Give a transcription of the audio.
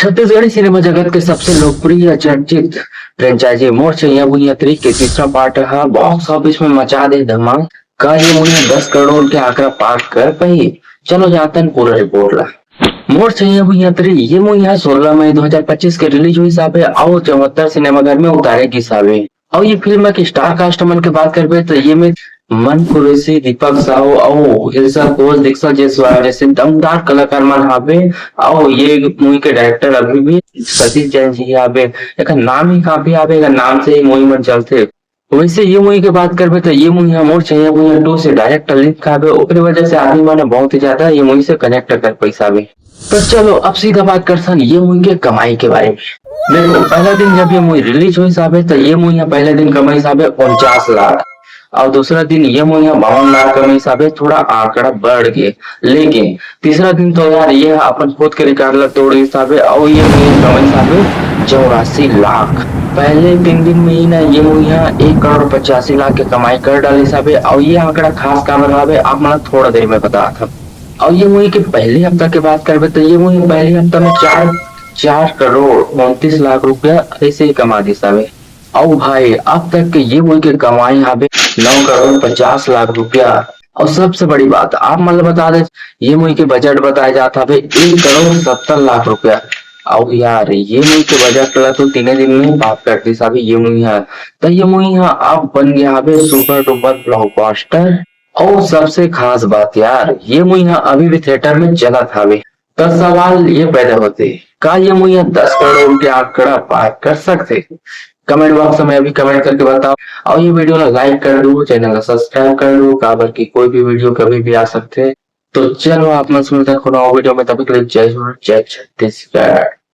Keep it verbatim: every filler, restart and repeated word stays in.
Chhattisgarhi cinema जगत के सबसे लोकप्रिय चर्चित फ्रेंचाइजी मोर छैया भुइयां थ्री के तीसरा पार्ट ह बॉक्स ऑफिस में मचा दे धमाल। का ये मुइया दस करोड़ के आंकड़ा पार कर पाही? चलो जानथन पूरा रिपोर्ट ला। मोर छैया भुइयां थ्री ये मुइया सोलह मई दो हज़ार पच्चीस के रिलीज हुई साबे अउ चौहत्तर सिनेमाघर में उतारे गिस साबे। अउ ये फिल्म के स्टार कास्ट मन के बात करबे तो ये में मन कुरैशी, दीपक साहू अउ हिलसा कोच, दीक्षा जायसवाल जैसे दमदार कलाकार मन हाबे। अउ ये मूवी के डायरेक्टर अभी भी सतीश जैन जी हाबे। एकर नाम ही काफी हाबे, एकर नाम से ही मूवी मन चलथे। वैसे ये मूवी के बात करबे तो ये मूवी ह मोर छैया भुइयां टू से डायरेक्ट लिंक हाबे, ओकरे वजह से आदमी मन बहुत ही ज्यादा ये मूवी से कनेक्ट कर पैसा भी। तो चलो अब सीधा बात करथन ये मूवी के कमाई के बारे में। देखो, पहला दिन जब ये मूवी रिलीज हुई साबे तो ये मूवी ह पहला दिन कमाई साबे उनचास लाख, और दूसरा दिन ये मूवी ह बावन लाख कमाई साबे, थोड़ा आंकड़ा बढ़ गए। लेकिन तीसरा दिन तो यार ये अपन खुद के रिकॉर्ड ला तोड़ गिस साबे, और ये मूवी कमाई साबे चौरासी लाख। पहले तीन दिन में ही ना ये मूवी ह एक करोड़ पचासी लाख के कमाई कर डाली साबे, और ये आंकड़ा खास काबर हाबे आप मन ला थोड़ा देर में बतात हन। और ये मूवी के पहले हफ्ता के बात करबे तो ये मूवी पहले हफ्ता में चार चार करोड़ उनतीस लाख रुपया ऐसे ही कमा दिस हावे। और भाई अब तक के ये मूवी के कमाई हाबे नौ करोड़ पचास लाख रुपया। और सबसे बड़ी बात आप मन ला बता दे, ये मूवी के बजट बताए जात हावे एक करोड़ सत्तर लाख रुपया। और यार ये मूवी के बजट ला तो तीने दिन में पार कर दिस हावे ये मूवी ह। तो ये मूवी ह अब बन गया हावे सुपर डुपर ब्लॉकबस्टर। और सबसे खास बात यार, ये मूवी ह अभी भी थिएटर में चलत हावे। तो सवाल ये पैदा होथे, का ये मूवी ह दस करोड़ के आंकड़ा पार कर सकथे? कमेंट बॉक्स में अभी कमेंट करके बताओ, और ये वीडियो ला लाइक कर दो, चैनल ला सब्सक्राइब कर दो, काबर कि कोई भी वीडियो कभी भी आ सकथे। तो चलो आप मन से मिलथन कोनो और वीडियो में, तब तक के लिए जय जोहार, जय छत्तीसगढ़।